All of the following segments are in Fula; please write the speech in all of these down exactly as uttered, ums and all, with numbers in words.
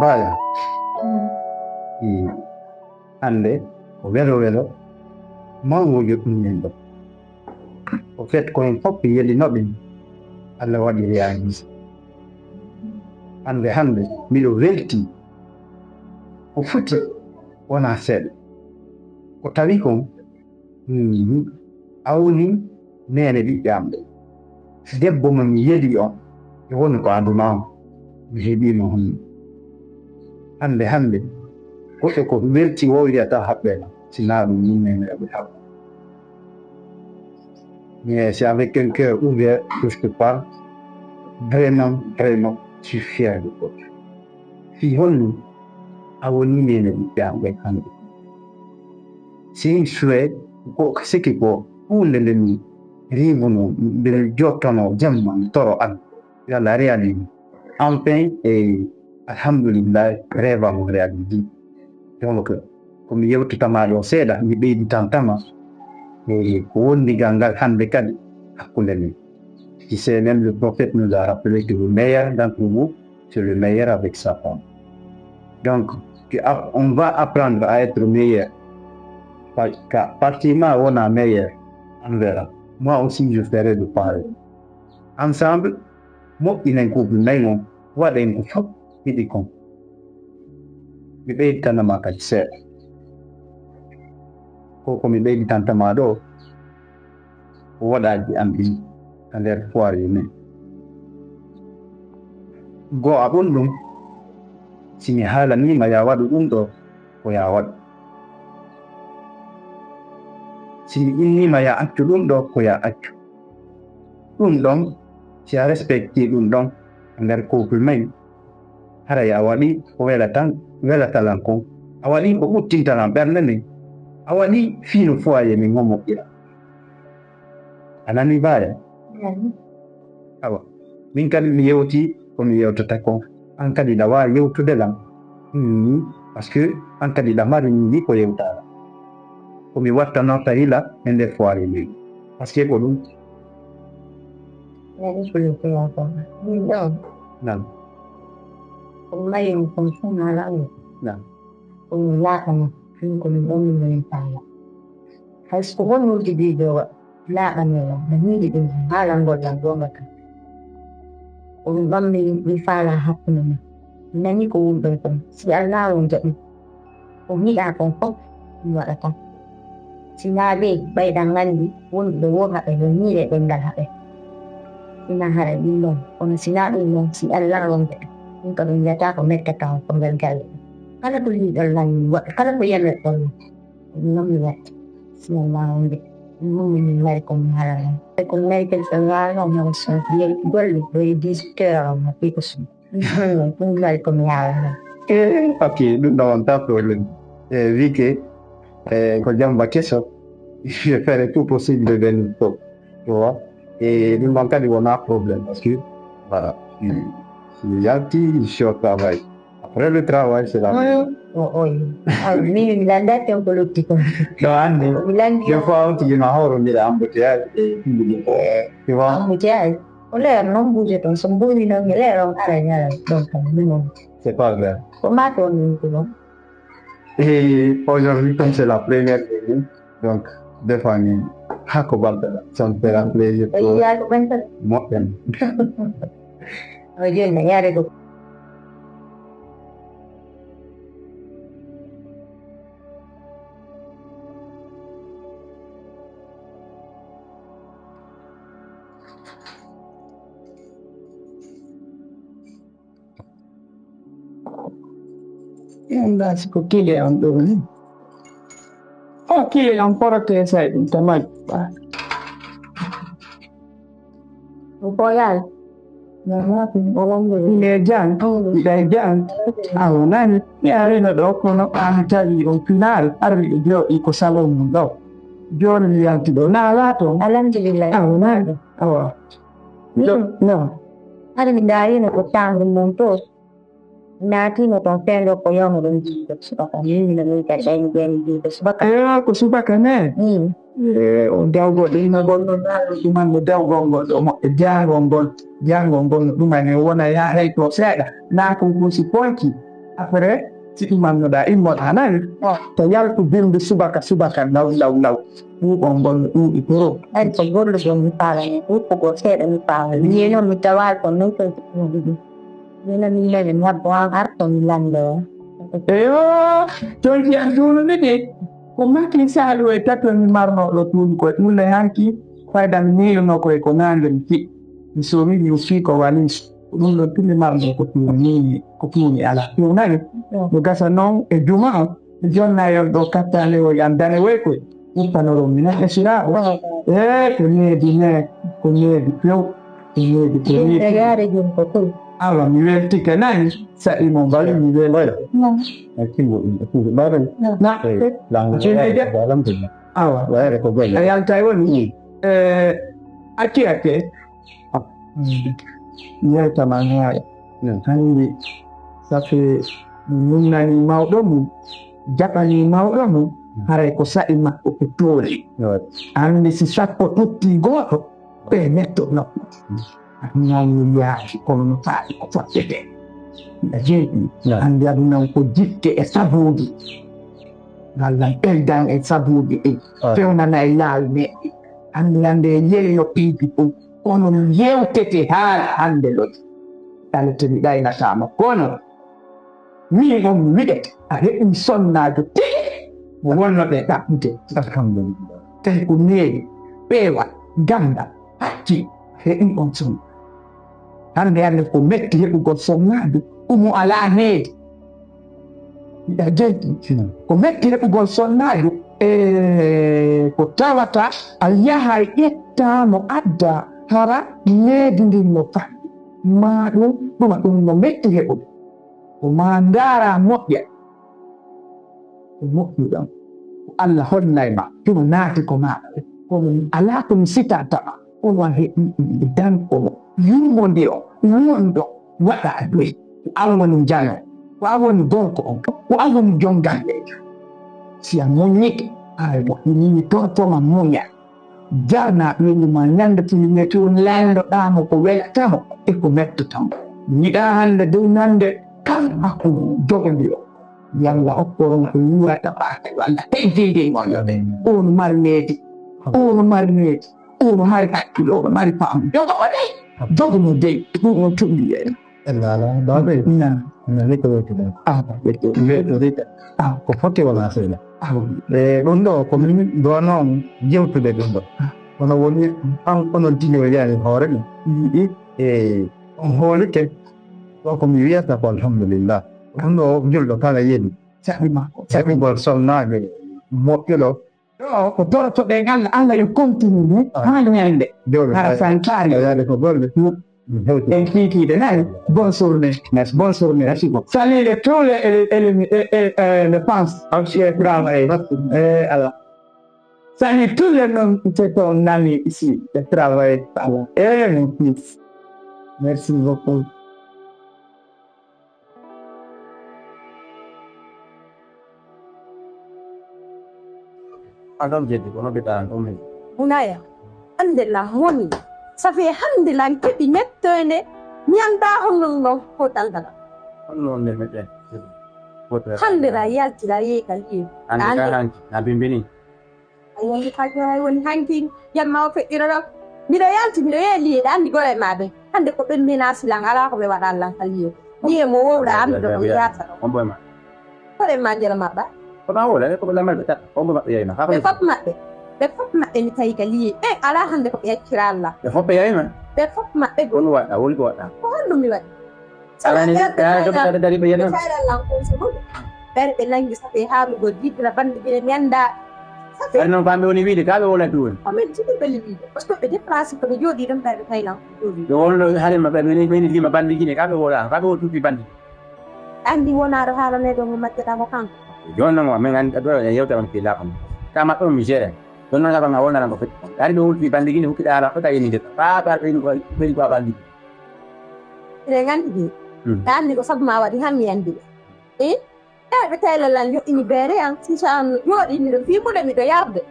Faaya. Hannde ko welo welo mawngo joɗɗum men ɗo. Ko fet ko en fof yeɗino ɓen. Allah waɗi réalisé. Hannde hannde miɗo welti. Ko foti wonaa seeɗa. Ko tawi kon, mhm, a woni neene ɓiɓɓe am ɓe. Debbo mo mi yeli on, e woni ko aduna on, mi heɓiima hon. Hannde, hannde, goɗɗo ko welti wowliyata haɓɓe, si naa ɗum yimɓe ɓe ɓe haɓɓa. Mais c'est avec un cœur ouvert que je te parle. Vraiment, vraiment, je suis fier de toi. Fii honno a woni neene ɓiɓɓe am ɓen hannde? C'est un souhait, ko siki ko huunde nde mi riibuno, nde mi jottono jemma mi toro an. Yo Allah réalisé. Enfin, e alhamdulillah, rêve am o réalisé. Donc, ko mi yewtitama ɗo seeɗa, mi ɓeyditantama, e ko wondigal ngal hannde kadi hakkunde men. Tu sais, même le prophète nous a rappelé que le meilleur d'entre vous, c'est le meilleur avec sa femme. Donc, tu as- on va apprendre à être meilleur. Parce que à partir ma wona meilleur, on verra. Moi aussi, je ferai de pareil. Ensemble, moƴƴinen couple men on, waɗen ko fof yiɗi kon. Mi ɓeyditanama kadi seeɗa. Ko ko mi ɓeyditantama ɗo, ko woɗaaji am ɗin ka nder foyer men. Goo a ɓun ɗum, si mi haalaniima ya waɗu ɗum ɗo, ko ya waɗu. Si mi inniima ya accu ɗum ɗo, ko ya accu. Ɗum ɗon, si a respecti ɗum ɗon e nder couple men, haray a waɗi ko welatan, welatalan kon. A waɗi ko ɓuttintalan ɓernde nden. A waɗi fii no foyer men on moƴƴira. A nani Baya? Awa. Min kadi mi yewti ko mi yewtata kon. An kadi ɗa waawi yewtude lan. Hmm. Parce que an kadi ɗa mari ni ko yewtaɗa. Ko mi wattanorta hila e nder foire men. Parce que ko ɗum. Min ɗon. Nan. Ko mayon kon fuu maa laawol. Nan. Ko mi laakana. Min ko mi ɗon mi faala. Hay so ko honno jogii dowa. Laaɓaneelam, no miili ɗum, haalangol lan goonga kan. Ko ɗum ɗon mi, mi faalaa hakkunde men. Mi nanii ko wonɗon kon. Si Allaahu on jaɓii, ko mi yiɗaa kon fof, mi waɗata. Si naa ɓe, ɓay ɗan nganndi, wonduɓe woo haɓe, no miile ɗemngal haɓe. Sinaa hara ɗum ɗon, kono si naa ɗum ɗon, si Allaahu on jaɓii, ɗum ka ɗum wiyata ko mettata on ko nder galle. Kala ko yiɗon lan, mi waɗa, kala ko yanoɗon lan. Ɗum noon mi waɗi. Sinno maa wonde ɗum mi mari ko mi haalana. Ko mi mari ken ko mi haalana mo so yehi golle ɗo e dix-huit heures on mo fii ko sum. Ɗum mi mari ko mi haalana. Eh, ok, ɗum ɗo on tan problème. Eh, wike, eh, ko jamba keso. Je ferai tout possible de venir to. Tu vois? Et ɗum ɗon kadi wonaa problème parce que, voilà, si, si mi yalti, je suis au travail. Après le travail, c'est la maison. Oh, oh, oh. Ah, mi, mi lanndii ko lutti kon. Ɗo anndi. Mi lanndii. Des fois, on tigi ma horo mbiɗa embouteillage. Eh, tu vois? Embouteillage. Ko leer noon buuje toon. So mbuuwi noon, mi leer on ara ñaara. Donc, mi noon. C'est pas vrai. Ko maa toon min ko noon. Et aujourd'hui, comme c'est la première de nous, donc, des fois, mi hako balɗe. Ça me fait plaisir. Ko yiyaa ko ɓen tan. Moƴƴan. O jooni mi yaade ko. Ɗum ɗa siko kile on ɗo ni. O kile on porotesay ɗum tama. Ko yaay. Nde jang, nde jang. Awo nani. Mi arino ɗo kono an tawi on final arri e jooɗi ko salon mum ɗo. Jooni mi yalti ɗo. Na laato. Alhamdulillah. Awo nani. Awa. No. Hari mi daarino ko tango mum to. Naatino toon fendo ko yawmo ɗon jiido subaka. Min mino min ka ɗayni ɓen jiido subaka. Eyo, ko subaka ne. Mm. Eh, o dawgo ɗum no gonno naano ɗuman no dawgol ngol ɗo moƴƴo jaangol ngol. Jaangol ngol no ɗuman e wona yaaray to seeɗa. Naa ko ko si ponki. Après, si ɗumannoɗaa, immoɗaa nani. To yaltu bimbi subaka, subaka, law, law, law. Ɓuuɓol ngol no ɗuuɗi trop. Ari ko golle gol mi faala ni, ɓuuɓol gol seeɗa mi faala. Ni noon mi tawaali ko noon ko ɗum ɗiɗi. Ni noon mi nani mi habbo an arto mi lande o. Eyo, tonti an duunude de. Ko Macky Sall e tato mi marno ɗo tuuɗi koye ɗum le hanki. Fayda mi miiluno koye ko naande mi fi. Mi sowi mi fi ko walis. Ko ɗum ɗo tumi marno ko tuuni ni, ko tuuni ala. Ɗum nani. No gasa noon e juma o. Jonna yon ɗo kattale o yan dane woy koy. Uppanoron mi neɗɗo sira o. E ko needi ne, ko needi few. Ko needi ko needi. Yaare jom ko koy. Awa mi weltike nani. Saɗi mo mbawi mi weltike. E kingo ɗum e kuuɗe mbaɗen. Na. Lango jinde de. Awa. Wayre ko golle. A yaltay woni. E acci acce. Yewtama ŋaaya. Hannde safi mo nunnani mawɗo mum, jaɓani mawɗo mum, haray ko saɗi makko ko tooli. Hannde si sappo totti gooto, ɓe metto nokku. Ñaami yaaki kono no faali ko fottete. A jeeɗi. Hannde aduna ko jikke e sabuuji. Ngal lan ɓeydan e sabuuji ɗin. Fewnana e laawi meɗɗi. Hannde hannde e yeeyo piiji fof. Kono mi yewtete haala hannde loti. Ɗalete mi ɗaynataama. Kono min on mi wiɗete a heɓi sonnaajo tigi mo wonno ɓe ɗaɓɓude. Alhamdulillah. Tawi ko neewi, ɓeewal, ganndal, hakkil, a heɓi on sonna. Hannde hannde ko metti heɓugol sonnaajo ɗum o alaa needi. Yiɗa jeydi. Ko metti heɓugol sonnaajo. E ko tawata a yahay ƴetta no adda hara needi ndin no fatti. Ma ɗum ɗuma ɗum no metti heɓude. Ko ma ndaara moƴƴa. Ko moƴƴuɗon. Ko Allah honnay ma. Ɗum naati ko maɗa. Kono alaa ko mi sitanta ma. Kono a heɓi ɗum e danko mo. Yurmondiro. Wonɗo. Waɗa a doy. Ko an woni jano. Ko an woni gorko on. Ko an woni jongal leydi. Si a muññike, ay mo ɗum yimi tortoma muña. Jarna ɓeydu ma ñande tumi metti on landoɗaa mo ko welata mo e ko mettata mo. Yiɗa hannde dow nande kala hakkunde jogondi o. Yalla okkoron ko yuwata ɓaaka yo Allah teddinde e mon. On mari needi. On mari needi. On mari hakkil. On mari faamu. Jogo o dey. Jogo mo dey. Ɗum on cuɓi en. Ella ala, babe. Na. Na rika wettude. Ah, wettude. Wettude. Ah, ko fotti wala sela. Ah. E ɗum ɗo ko min ɗo noon jewtude ɗum ɗo. Kono woni an onon tigi o yaani hoore ɗum. Yiɗi e on hoolike. Ɗo ko mi wiyata ko alhamdulillah. Ɗum ɗo julɗo kala yeli. Saɗi ma. Saɗi gol solnaaɓe moƴƴuɗo. Ɗo ko dorotoɗen Allah, Allah yo continue ni haa ñande. Hara santaari. Yaade ko golle. En kiikiiɗe nani. Bonne journée. Merci. Bonne journée. Merci beaucoup. Salut les tous les, les, les, les, les, les fans. Merci. Eh, Allah. Salut tous les noms qui sont nani ici. Le travail. Voilà. Eh, mon fils. Merci beaucoup. Agam jeddi kono ɓe ɗan ɗum. Bunaya, hande la moni. Ça fait hande la keɓi mettoyde. Mi annda honno non ko ɗaldala. Honno nde meɗen. Hande la yaltira yeekal yeeku. Hande ka hanki na bimbini. Ay woni fajjo, ay woni hanki, yamma o feƴƴira ɗon. Miɗo yalti, miɗo yehi liyeɗe, anndi gole ma ɓe. Hannde ko ɓen menace lan, alaa ko ɓe waɗan lan ka liyeɗe. Liye mo wowɗa, anndi ɗo ɗum yaata ɗo. On boy ma. Ko ɗen ma njela maɓɓa? Ko ma wowla, ko ɓe lamal ɓe tata. On boy maɓɓe yayma. Ɓe fop maɓɓe. Ɓe fop maɓɓe mi tawi ka liye. Ɓen alaa hannde ko ɓe accira Allah. Ɓe fop ɓe yayma? Ɓe fop maɓɓe. Ko ɗum waɗa, woni ko waɗa? Ko honɗum mi waɗi? Alani, ah, ɗo ɓe dari ɓe yeddo. Ɓerɓe nangi safe haalugol jiddira bande gine mi annda. Safe. Ari noon ko amɓe woni wiide, ka ɓe wona ɗum woni. Amin jiɗi ɓe liwiide. Parce que ɓe déplacé ko ɓe jooɗi ɗon ɓerɓe tawi lan. Ɓe wonno hare maɓɓe, min, min lima bande gine, ka ɓe wona, ka ɓe woni tuuti bande. Anndi wonaaɗo haalanee ɗo mo majjata ko kanko. Jooni noon, min anndi ɗo e yewtere on fii laaɓa. Ka maɓɓe on mi jeere. Ɗon noon, ka ma wonana ko foti. Ari ɓe wulfi bande gine, hukkiɗa haala fota yeni nder. Fa ɓar ɓe ko, ɓe ko bande. Eɗen anndi ɗum. Hmm. Ɓe anndi ko sabu ma waɗi han mi anndi ɓe. E? Eɓe tawi lan yoɗɗini beere an, si sa an yoɗi miɗo fiimude miɗo yarde.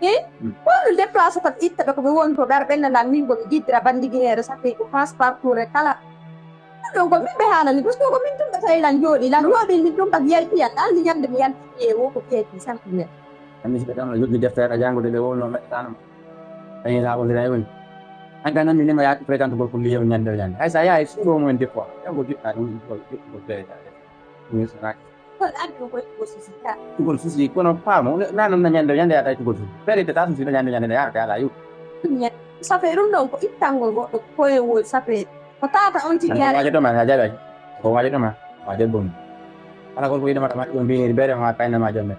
E? Hmm. Wonno déplacé ko itta ɓe ko ɓe woni to ɓer ɓenna lan min ko ɓe jiddira bande gine e resate ko passe parcours e kala. Donc, ko min ɓe haalani, parce que ko min tun ɓe tawi lan jooɗi, lan jooɗi min tun ka V I P an, an mi ñande mi yanti e wo ko feeti santi nder. An mi siɓe tan no joggi deftere janngude nde wonno meɗɗano. Tawi sa ko ndira woni. An kan nan mi nema yaaki président ko ko liyo ñande ñande. Hay sa yaay suuɗo mo en des fois. Yan ko jiɗɗa ɗum ko ko président. Min sanaki. Ko addu ko ko susi ka. Tugol susi kono paamo na non na ñande ñande ya tay tugol susi. Fere te ta susi na ñande ñande ya ta la yu. Ñande. Ça fait ɗum ɗon ko ittangol goɗɗo koyewol, ça fait ko tata on tigi yare. Wajo to ma ha jaɓay. Ko wajo to ma. Wajo bom. Ala ko ko yidama tama ɗum bini bere ma kayna ma jamme.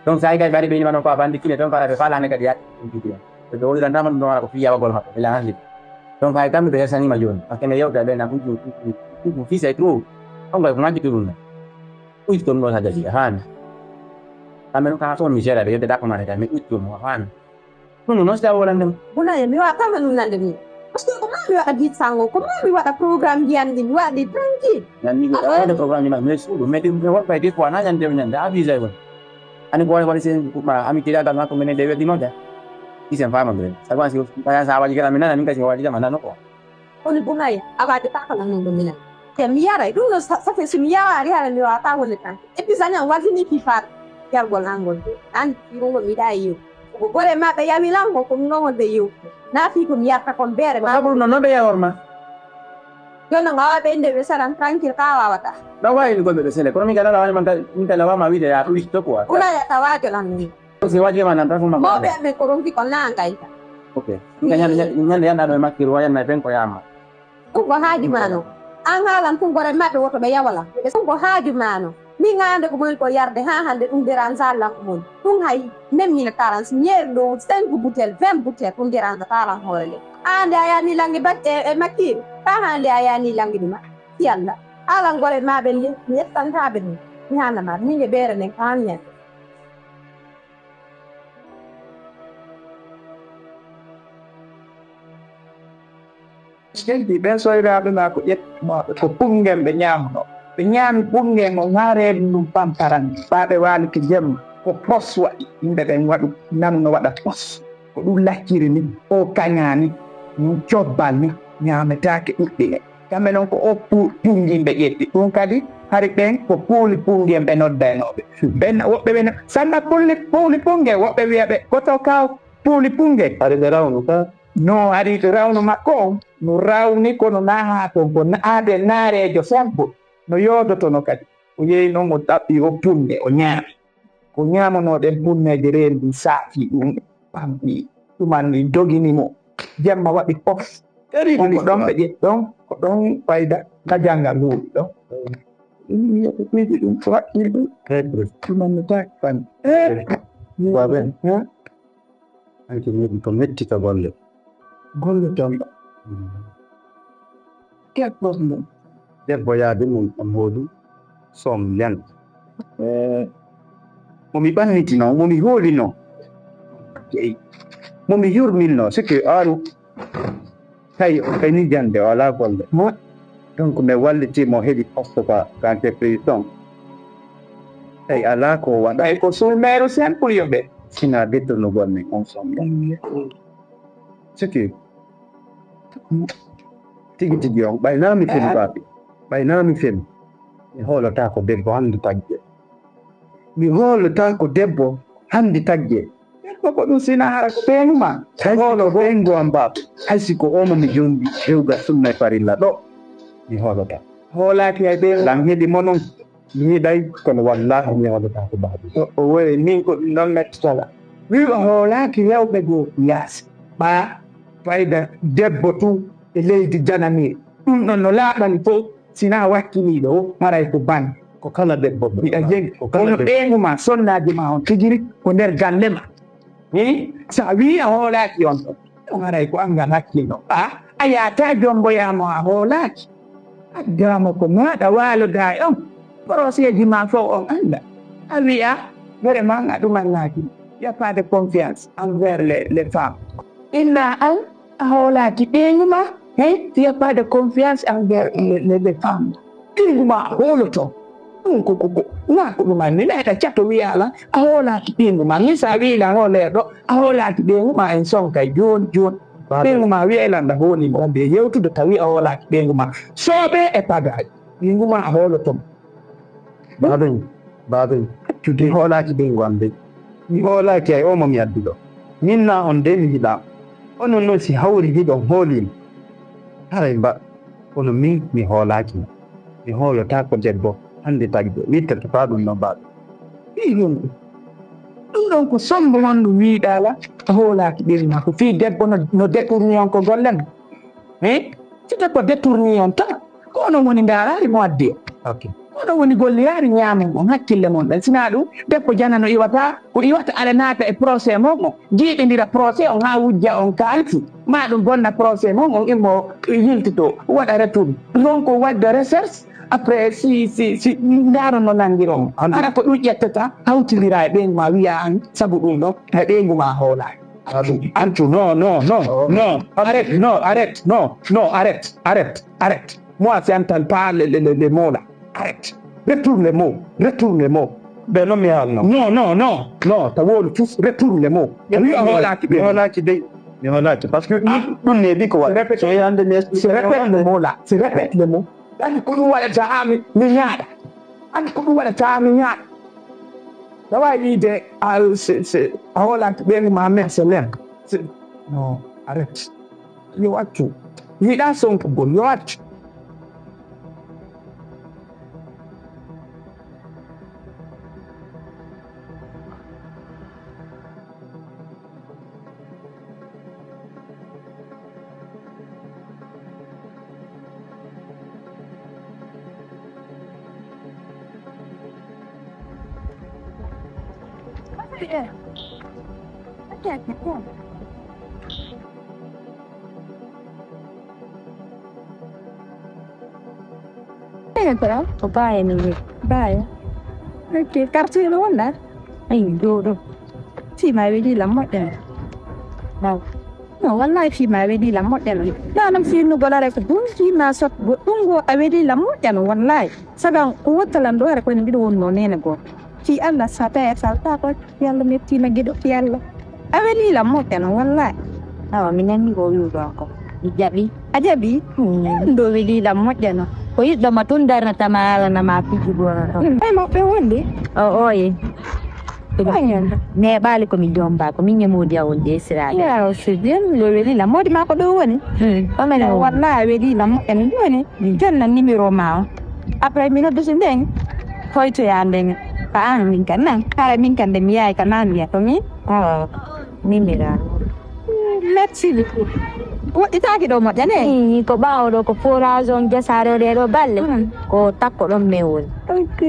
Donc sa kay bari bini ma non ko abandi kine ton kala be fala ne kadi ya. Be do wala ndama ɗum ɗon ko fiya wagol makko ila handi. Donc ay kamɓe ɓe hersaniima jooni, parce que mi yewta ɓe na uju uju fii c'est trop. On ko manki ɗum na. Uju ɗum ɗo sa jaji haani. Kamɓe ɗum ka toon mi géré ɓe yewde dakko mane ka mi uju ɗum haani. Ɗum no noon si a wolande mo. Buna e mi waɗa kama ɗum nande mi. Parce que ko ma mi waɗa bit sango, ko ma mi waɗa programme mbiyan ɗi mi waɗa ɗi tranquille. Nan ni ko wonde programme ma mais suuɗo mais ɗum mi wonɓay des fois na ñande o ñande a visa e won. Ani ko woni woni sen ma ami tira dal makko menen de weldi noon de. Isen fama ɗum. Sabu an si kaya sa waɗi kala mi nana min kasi mi waɗi jama nano ko. Kono bunay abaade takala non ɗum minen. Te mi yaray ɗum no safe si mi yaraari hara mi wata wonde tan. Et puis sani an waltini ki faat yargol angol. An firungo mi da yiw. Ko gore ma ɓe yawi lango ko non wonde yiw. Na fi ko mi yarta kon bere ma. Sabu no no ɓe yawor ma. Jono ngawa ɓe inde ɓe saran tranquille ka wawata. Ɗo wawi ni gomɓe ɓe sele kono min kala wani man min kala wama wiide ya ɗum isto quoi. Una ya tawajo lan ni. Si waji ma nan tan ma. Mo ɓe ɓe ko ronki ko na ngai. Ok. Nga ñande ñande yanda no makki ruwa yanda ben ko yama. Ɗum ko haaju ma no. An haalan tun gore maɓɓe woto ɓe yawala. Ɗum ko haaju ma no. Min hande ko moy ko yarde ha hande ɗum deran sallan ko mon. Ɗum hay même mille quarante ñeer ɗo cinq bouteille vingt bouteille ɗum deran sallan hoore le. Hande a yani langi bak e e makki. Ka hande a yani langi ɗuma. Si Allah. Haalan gore maɓɓe ni mi yettanta ɓe ni. Mi hana ma min e ɓeere nen ka han ñande. Heddi ɓen soyraaɓe maa ko ƴettuɓe ko pungen ɓe ñaamuno. Ɓe ñaami pungen on haa reedu ndun pamparan. Ɓaaɓe waalike jemma ko pos waɗi. Yimɓe ɓen waɗu nanu no waɗa pos. Ko ɗum lacciri ni, o kañaani, ɗum cobbal ni, ñaametaake ɗuɗɗi ɗe. Kamɓe noon ko o pu- punjin ɓe ƴetti. Ɗum kadi hari ɓen ko puuli punjen ɓe noddaynooɓe. Ɓen woɓɓe ɓe sanna puuli puuli punje, woɓɓe wiya ɓe goto kaw puuli punje. Hari ɓe rawnu ka. No hari rawnu makko on, no rawni kono na haa kon ko na- aade naareejo sampo no yoodotono kadi. O yehi noon o ɗaɓɓi o punne o ñaami. Ko ñaamanoo ɗen punneeje reeri ɗum saafi ɗum ɓamɗi ɗuman ɗi dogini mo. Jemma waɗi pof. On ko ɗon ɓe ƴetti ɗon ko ɗon fayda ka janngal huuɗi ɗon. Ɗum wiya ko piiji ɗum ko waɗɗii ɗum. Ɗuman no taaki fan. Waɓe. Hanki miɗi ko metti ka golle. Golle ton ɗo. Keɓɓon ɗum. Debbo yaade mum on hooli som yan. Mo mi ɓannitino mo mi hoolino. Jeyi mo mi yurminno sike aru. Tawi o kani jande o alaa golle. Donc mi walliti mo heɓi poste ka ka entreprise ɗon. Tawi alaa ko waɗa. Tawi ko sulmeeru simple yo ɓe. Sina dettonugol min on som. Siki tigi tigi on ɓay na mi femi baaɓe ɓay na mi femi. Mi hoolata ko debbo hannde tagge. Mi hoolata ko debbo hannde tagge. Debbo ko ɗum sina hara ko ɓeenu ma. Hoolo ɓeengu am baaɓe. Hay si ko omo mi jondi dewgal sunna e farilla ɗo. Mi hoolata. Hoolaaki hay ɓeenu lan heɗi mo non. Mi yiɗay kono wallahi mi hoolata ko baabi. O woye min ko ɗum ɗon mettotala. Wiwa hoolaaki rewɓe goo yaasi ɓaa fayda debbo tun e leydi janamiri. Ɗum ɗon no laaɓani fof sina wakkiliiɗo o haray ko ban. Ko kala debbo. Mbiɗa jegi kono ɓeyngu ma sonnaaji ma on tijiri ko nder galle ma. Hi sa wii a hoolaaki on ɗon ɗon haray ko anngal hakkillo a a yaata jomboyaamo a hoolaaki. Addaama ko maaɗa waalodaa e on poroseeji ma fof on annda a wiya vraiment a ɗumannaaki. Y a pas de confiance envers les les femmes. Illa an a hoolaaki ɓeyngu ma. Hey y a pas de confiance envers les les femmes. Ɓeyngu ma a hooloto. Ɗum ko ko ko na ko ɗum anni neɗa cato wiyaala a hoolaaki ɓeyngu ma min sa wiilan o leeɗo a hoolaaki ɓeyngu ma en sonkay jooni jooni. Ɓeyngu ma wiya e lanɗa hooli mo, ɓe yewtude tawi a hoolaaki ɓeyngu ma. Soobee e pagaaji, ɓeyngu ma a hooloto mo. Baabin, baabin, accu de. Mi hoolaaki ɓeyngu am de. Mi hoolaaki hay o mo mi addi ɗo. Min na on de mi yiɗaa. Onon noon si hawri hiɗon hoolii mo. Haray mba, kono min mi hoolaaki mo. Mi hoolotaako debbo hannde tagde. Wittata faa ɗum no mbaɗa. Fii honɗum? Ɗum ɗon ko sombo honɗum wiiɗaala a hoolaaki ɓeyngu maa. Ko fii debbo no, no détourné on ko golle mum. Hein? Si debbo détourné on tan, ko onon woni ndaaraari mo addi o. Ok. Oɗon woni golliraari ñaamon on hakkille mon ɗen. Sinaa ɗum, debbo jana no iwata, ko iwata aɗa naata e procès mon on, jiiɓindira procès on haa wujja on kaalisi. Maa ɗum bonna procès mon on, immo yiltito, waɗa retour. Donc, waɗde recherche, après, si, si, si, ndaaron no nanngiron. Andu- Hara ko ɗum ƴettata, hawtindira e ɓeyngu ma, wiya an, sabu ɗum ɗon, e ɓeyngu ma hoolaaki. Andu- Antu, non, non, non, non, arrête, non, arrête, non, non, arrête, arrête, arrête. Moi, c'est entends pas les, les, les, les mots là. Arrête. Retourne les mots. Retourne les mots. Ben non, mi haalno. Non, non, non, non. Ta wolu tous, retourne les mots. Mi hoolaaki ɓe. Mi hoolaaki dey. Mi hoolaaki. Parce que ɗum, ɗum neeɓi ko waɗi. Répète. So yande mi explique. Répète les mots là. C'est répète les mots. Ani ko ɗum waɗata haa mi, mi ñaaɗa. Ani ko ɗum waɗata haa mi ñaaɗa. Na waawi wiide a, se, se, a hoolaaki ɓeyngu ma, mais c'est l'un. C'est, non, arrête. Yo accu. Mi yiɗaa sonkugol, yo accu. Eyi, ko ɗon? Ko Baye min woni. Baye. Ok, quartier ɗo wonɗa? Eyi, ɗo ɗo. Fii ma weli lam moƴƴa. Baw. No, wallahi fii ma weli lam moƴƴa. Ɗa nam fii no golare ko ɗum fii ma sot go ɗum go a weli lam moƴƴa no wallahi. Saga ko wottalan ɗo hara ko ni mbiɗo wonno nene go. Fii Allah sata e salta ko. Yalla mettiima giɗo yalla. A welii lam moƴƴa no wallahi. Awa mi nani ko wi'u ɗon ko. Mi jaɓi. A jaɓi? Mm. Ɗo welii lam moƴƴa no. Ko yiɗɗo ma tun darnata ma alana ma piji gono ɗon. Mm. Ay maɓɓe wonde? O oye. Neeɓaali ko mi jomba ko min e moodi a wonde esiraade. Yaw si bien ɗo welii lam moodi ma ko ɗo woni. Mm. Ɗo men wallahi a welii lam moƴƴa no joni. Jonna numéro ma o. Après mi noddu si ndeng. Hoytoya ndeng. Ko an min kan nan. Hara min kan de mi yaay ka nan wiya ko min. Oh, numéro. Merci beaucoup. Woɗɗitaaki ɗo moƴƴa ne? Ii, ko ɓaawo ɗo ko forage on gesaare o ɗee ɗo balle. Mm. Ko takko ɗon men woni. Ok.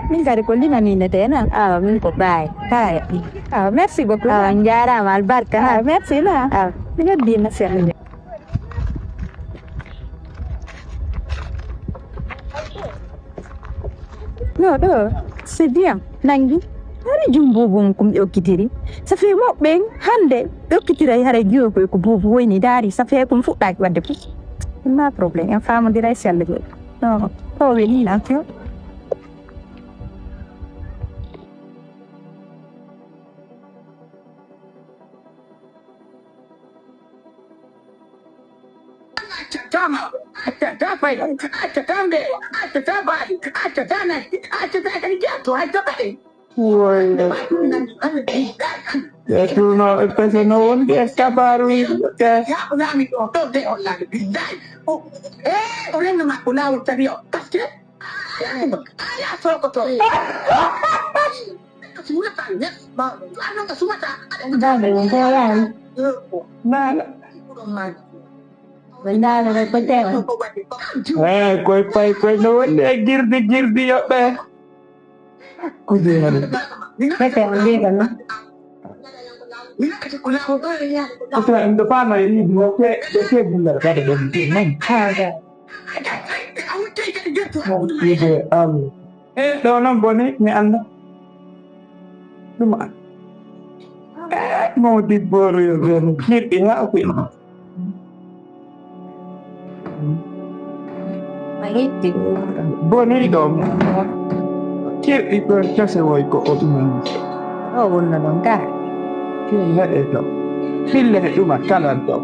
Min kadi ko lina ni nete nan. Awa min ko baay. Kaya. Awa merci beaucoup. Awa njaaraama albarka. Awa merci na. Awa. Mi noddi na serde. No ɗo c'est bien nangi hari jum bubu mum kum ɓe okkitiri. Ça fait moɓɓen hande ɓe okkitiray haray jiwo koye ko bubu woyni daari ça fait kum fuɗɗaki wadde fof. Ma problème en famodiray si Allah joɗi. No to weli nan few. Accata ma, accata fayda, accata mbeewa, accata baali, accata nayi, accata kadi jatto, accata ɓe. Woy. E tourno e pese no wondi e kabaru yimɓe. Yaɓonaami ɗo, ɗo de hollaade billahi. O, e, o renna makko laawol tawi o, parce que, a, a, a, a, a, a, a, a, a, a, Ndaande ko mboyaani. Ndaande. Ɓe ndaande ko teewa. Eh, koye payi koye no woni e girdi girdi yoɓɓe. Kujeenaɗe. Pete o ndeega no. Ɓe ɗo faama e ɗiɗi o ke ɓe ke bullal kade ɗon. Haa ga. Ɓe Allah. E ɗo noon boni mi annda. Ɗum an. E mawɗi booro yo ɓen kirɗi haa o kuy. A yetti. Boni ɗo. Kirɗi ɗo tase woy ko o ɗum. O wonno ɗon ka. Kirɗi heɗe ɗo. Fillete ɗuma kala ɗo.